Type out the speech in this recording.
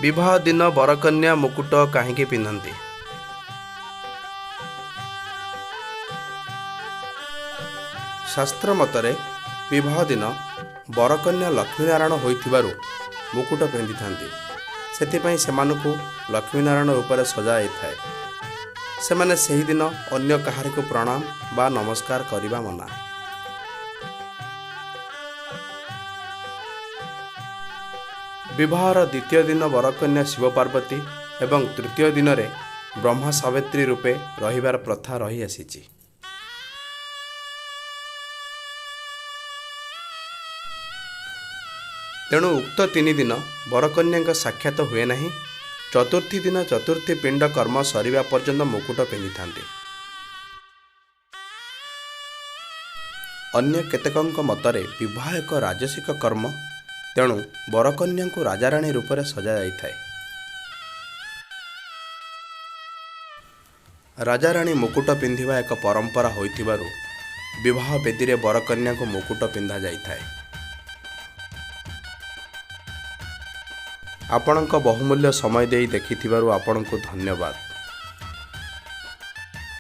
ବିବାହ ଦିନ ବରକନ୍ୟା ମୁକୁଟ କାହିଁକି ପିନ୍ଧନ୍ତି? ଶାସ୍ତ୍ର ମତରେ ବିବାହ ଦିନ ବରକନ୍ୟା ଲକ୍ଷ୍ମୀନାରାୟଣ ହୋଇଥିବାରୁ ମୁକୁଟ ପିନ୍ଧିଥାନ୍ତି। ସେଥିପାଇଁ ସେମାନଙ୍କୁ ଲକ୍ଷ୍ମୀନାରାୟଣ ରୂପରେ ସଜାଯାଇଥାଏ। ସେମାନେ ସେହିଦିନ ଅନ୍ୟ କାହାରିକୁ ପ୍ରଣାମ ବା ନମସ୍କାର କରିବା ମନା। ବିବାହର ଦ୍ୱିତୀୟ ଦିନ ବରକନ୍ୟା ଶିବ ପାର୍ବତୀ ଏବଂ ତୃତୀୟ ଦିନରେ ବ୍ରହ୍ମା ସାବିତ୍ରୀ ରୂପେ ରହିବାର ପ୍ରଥା ରହିଆସିଛି। ତେଣୁ ଉକ୍ତ 3 ଦିନ ବରକନ୍ୟାଙ୍କ ସାକ୍ଷାତ ହୁଏ ନାହିଁ। ଚତୁର୍ଥୀ ଦିନ ଚତୁର୍ଥୀ ପିଣ୍ଡ କର୍ମ ସରିବା ପର୍ଯ୍ୟନ୍ତ ମୁକୁଟ ପିନ୍ଧିଥାନ୍ତି। ଅନ୍ୟ କେତେକଙ୍କ ମତରେ ବିବାହ ଏକ ରାଜସିକ କର୍ମ, ତେଣୁ ବରକନ୍ୟାଙ୍କୁ ରାଜାରାଣୀ ରୂପରେ ସଜାଯାଇଥାଏ। ରାଜାରାଣୀ ମୁକୁଟ ପିନ୍ଧିବା ଏକ ପରମ୍ପରା ହୋଇଥିବାରୁ ବିବାହ ବେଦୀରେ ବରକନ୍ୟାଙ୍କୁ ମୁକୁଟ ପିନ୍ଧାଯାଇଥାଏ। ଆପଣଙ୍କ ବହୁମୂଲ୍ୟ ସମୟ ଦେଇ ଦେଖିଥିବାରୁ ଆପଣଙ୍କୁ ଧନ୍ୟବାଦ।